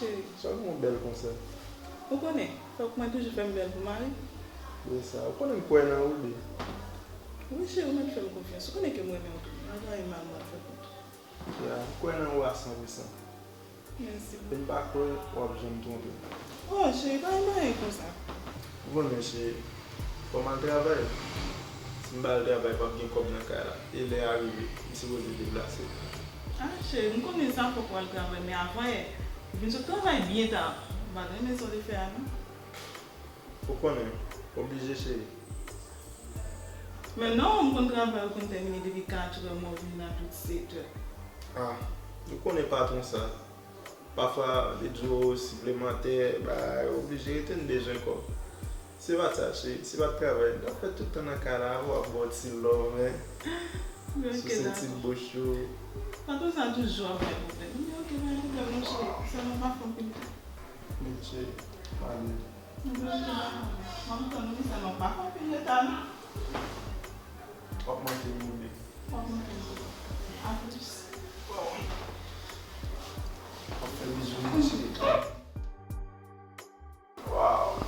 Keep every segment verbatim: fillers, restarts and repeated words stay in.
Cheri, sa w gen w bèl konsa? Ou konnen, fòk mwen toujou fè m bèl pou mari. Wi, sa, ou konnen m kwè nan ou, baby. Wi, cheri, ou mèt fè m konfyans. Ou konnen ke m renmen w tou. Malgre mal, m ap fè kont ou. Ya, m kwè nan ou a san pou san. Mèsi. E m pa kwè w ap janm twonpe m. Oh, cheri, pa gen anyen konsa. Ou konnen, cheri, fò m al travay. Si m pa al travay, p ap gen kòb nan kay la. E lè a rive, m sipoze deplase. Ah, cheri, m konnen sa, fòk w al travay, men avan yè, ou vin sot travay byen ta. M pa t renmen sa w te fè a, non. Ou konnen, oblije, cheri. Men non, m konn travay, ou konn tèmine depi katrè, mwen vin la tout setè. Ah, ou konnen patwon sa. Pafwa, li di w siplemantè, bagay, oblije rete, n bezwen kòb. Se pa t sa, cheri, si pa t travay, n t ap fè tout tan nan kay la avè w, ap ba w ti love, hein. Souse ti bouch ou. Patwon sa toujou ap bay pwoblèm. M di, ok, pa gen pwoblèm, non, cheri. Sèlman pa fè anpil tan. Men, cheri, m ale. M ap tann ou, men sèlman pa fè anpil reta, non. W ap manke m, bebe. W ap manke m, bebe. A plis. W ap fè bizou, wi, cheri. Wow.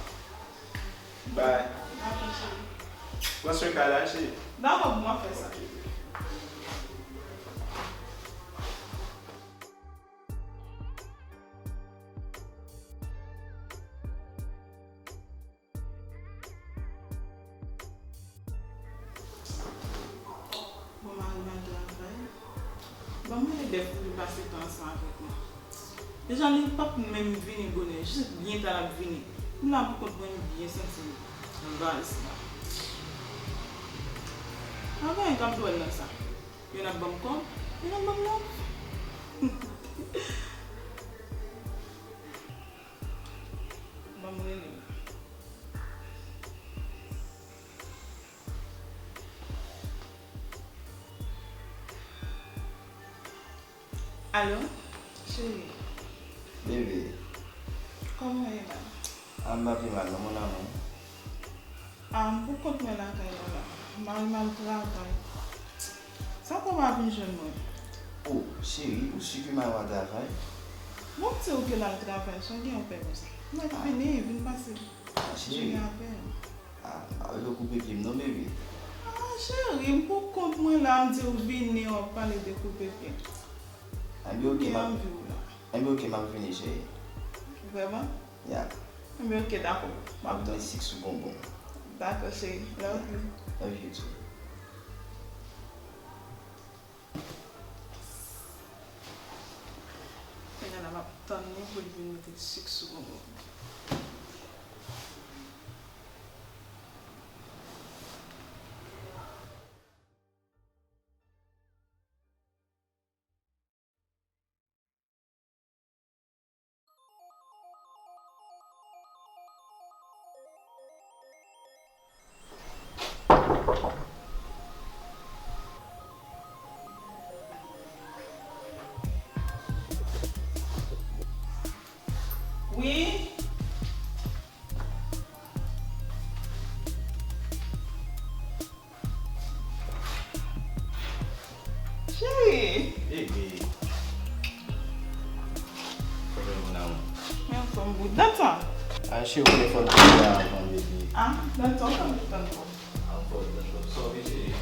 Bye. Dakò, cheri. Pran swen kay la, cheri. Dakò, m ap fè sa. Ok, bebe. Bon, mari m al travay. Ban m rele bèf pou li pase tan ansanm avèk mwen. Deja, li p ap menm vini bonè, jis byen ta l ap vini. M la pou kont mwen, m byen santi m anba isi la. Pa gen anyen k ap dwòl nan sa. Youn ap ban m kòb, youn ap ban m love. Ban m rele l. Alo, cheri. Bebe. Kòman w ye la? Ah, m pa pi mal non, mon amour. Ah, m pou kont mwen lakay la la. Mari m al travay. Sa fè w pa vin jwenn mwen? Oh, cheri, ou si ke mari w al travay? Bon, m di w ke l al travay, sa w gen w pè konsa. Mèt vini, vin pase jounen avè m. Ah, pa bezwen koupe pye m non, bebe. Ah, cheri, m pou kont mwen la, m di w vini, w ap pale de koupe pye. Ebyen, ok, m ap, ebyen, ok, m ap vini, cheri. Vrèman? Ya. Ebyen, ok, dakò. M ap tann. Sik sou bonbon. Dakò, cheri. Love you. Love you too. Kounye a la, m ap tann li pou l vin mete sik sou bonbon. Wi. Cheri. Bebe. Kòman, mon amour? Mwen anfòm bout. Dantan. Ah, cheri, ou telefòn pou mwen avan, bebe. Ah, dantan, ou konn tann kò. Anfòm, dantan. Sa w vle, cheri?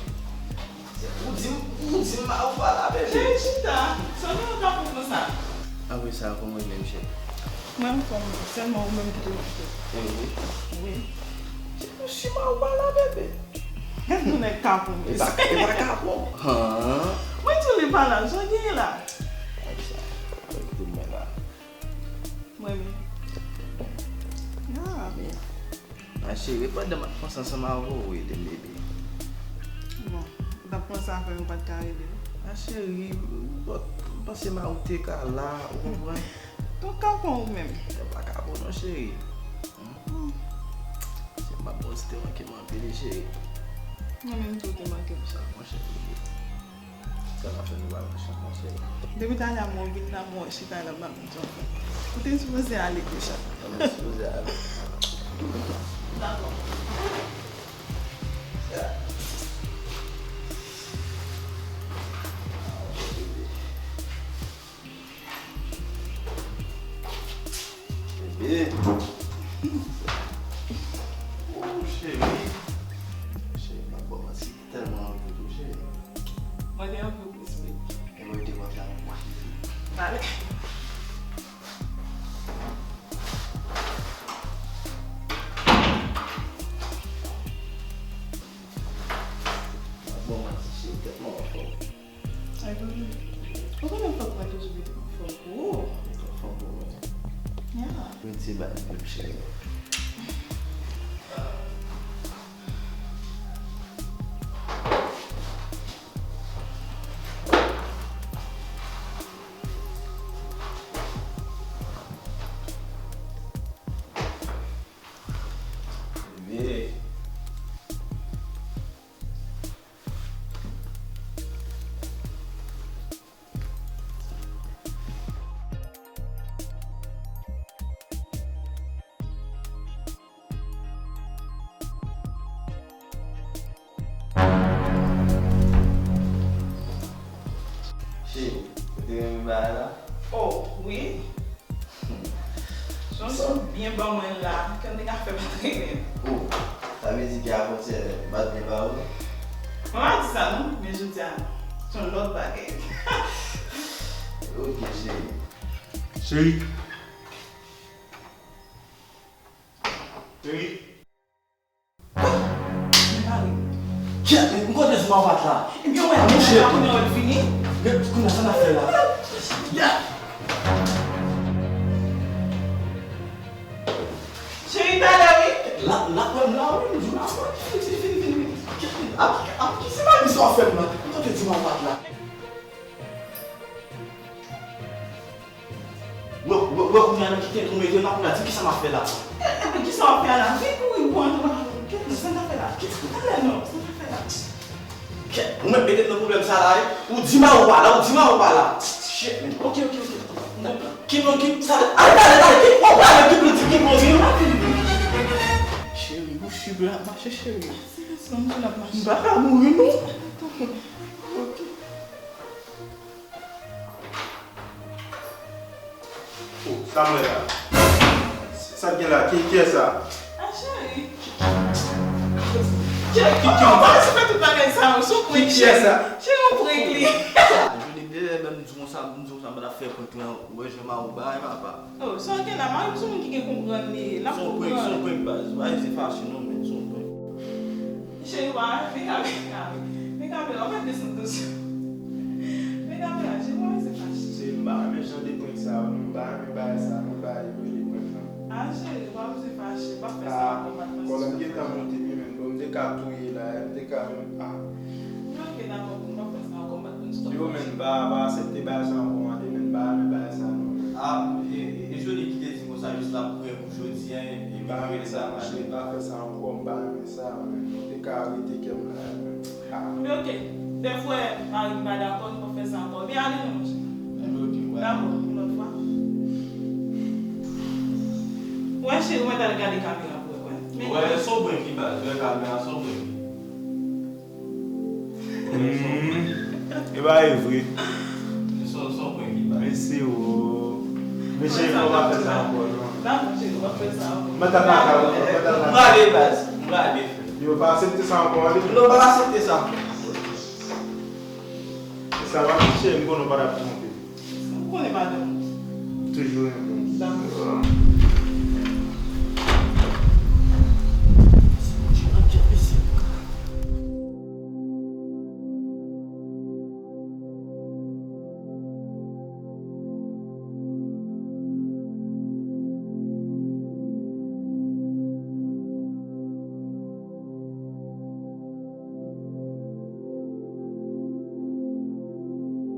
Ou di m, ou di m, ou pa la, bebe. Cheri, chita. Sa w gen yon kapon konsa? Apre sa, kòman w ye menm, cheri? Mwen anfòm, sèlman ou menm ki te okipe. Wi. Wi. Cheri, ou si ma ou pa la, bebe. Gad yon nèg kapon. E pa, e pa kapon. Han. Mwen di w li pa la, sa w genyen la? Ay, sa. Mwen kite mwen la. Mwen menm. Ah, men. Ma chérie, pandan m ap panse ansanm avè w, rele m, bebe. Bon, ou t ap panse avè m, ou pa t ka rele m? Ma chérie, m panse ma ou te ka la, ou konprann? Ton kapon ou menm. Mwen pa kapon non, chérie. Hmm. Se m ap bon, ou te manke m anpil, wi, cheri. Mwen menm tou, ou te manke m, cheri. Monchè, bebe. Sa n ap fè, nou pa nan chanm, monchè. Depi talè a, mwen vin la, mwen chita la, m ap di w. Ou te sipoze ale deja. Mwen sipoze ale. Dakò. Eh. Oh, cheri. Cheri, m ap ba w manti. Tèlman anvi w tou, cheri. Mwen te anvi w plis, baby. E mwen te konsa, mwen. Ale. Bon, manti, cheri, tèt mwen pa fò. Ay, baby. Ou konnen fòk mwen toujou mete yon fòm pou ou. Yon fòm pou mwen. Yeah. Mwen ti bay, baby, cheri. Bebe. Cheri, ou te renmen bagay la? Oh, wi. Se yon son byen ban mwen la, kè m te ka fè bat renmen. Oh, sa vle di ke avanyè bat byen ba ou? Mwen pa di sa non, men jodi a, se yon lòt bagay. Ok, cheri. Cheri. Cheri. Men mari. Kèt, men m kote zoumapat la? Ebyen, wè, mouche, la kounye a wè l vini. Gad, kounye a sa n ap fè la? Ya. Cheri, talè, wi. La, la, wè m la, wi, m di w la, wi. Vini, vini, vini, vini. Kèt, men, ap, ap, se pa bizwa w fè m la. M kote zoumapat la? Wè, wè, wè, kounye a nan ki tenten w mete m la, kounye a di m kisa m ap fè la. E, e, men kisa w ap fè la? Vin kouri pou antre nan kay la. Kèt, sa n ap fè la? Kèt, talè non, sa n ap fè la? Kèt, ou mèt mete m nan pwoblèm sa la, wi. Ou di m a ou pa la, ou di m a ou pa la. Shit, man. Ok, ok, ok. Ki non, ki, sa, ale, ale, ale, ki, oh, ale, ki pliti, ki pliti. Cheri, ou sib la, mache, cheri. M pa ka mouri, non. Ok. Oh, sa m wè la? Sa k gen la? Ki, kiyès sa? Ah, cheri. Cheri, ki, ki, kòman w fè tout bagay sa yo? Se yon prank, cheri. Kiyès sa? Cheri, yon prank li. Jodi, menm di konsa, m di konsa, m ap fè prank lan, ou wè jan mari w bay, papa. Oh, sa w gen la, mari w se yon moun ki gen konprann li, l ap konprann. Se yon prank, se yon prank, baz. Pa ese fache non, men se yon prank. Cheri, w pa wè, men kamera, men kamera, w mèt desann doucement. Men kamera, cheri, w pa wè se fache. Se, m pa renmen jan de prank sa yo, non, m pa renmen bagay sa, non, bagay yo rele prank lan. Ah, cheri, w pa bezwen fache, w pa fè sa ankò, m pa t panse w t ap fè sa. Kòlè m gentan monte, wi, men, bon, m te ka touye la, m te ka menm, ah. Men ok, dakò, m pa fè sa ankò, m pa t konn si w t ap fè sa. Yo, men, m pa, pa aksepte bagay sa ankò, tande, men, m pa renmen bagay sa, non. Ah, e, e, e Johnny ki te di konsa, jis l ap pran pou jodi a, epi m pa renmen sa, monchè, m pa fè sa ankò, m pa renmen sa, men, nou te ka rete kè m la, men, ah. Men ok, dèfwa mari m pa dakò, nou pa fè sa ankò. Ebyen, ale non, monchè. Ebyen, ok, m prale. Dakò, yon lòt fwa. Wè, cheri, mwen t al gade kamera pou wè, wè. Men wè, se yon prank li, baz. Wè, kamera, se yon prank. Hmm. E pa e vre. Mesye, o. Mesye, fò pa fè sa ankò, non. Dakò, cheri, w ap fè sa ankò. Mwen ta pa ka, mwen ta pa ka. M prale, baz. M prale, frè. Yo, pa aksepte sa ankò, wi. Non, pa aksepte sa. Sa va, cheri, m konnen w pa t ap twonpe. Ou konnen, madanm. Toujou renmen w. Dakò.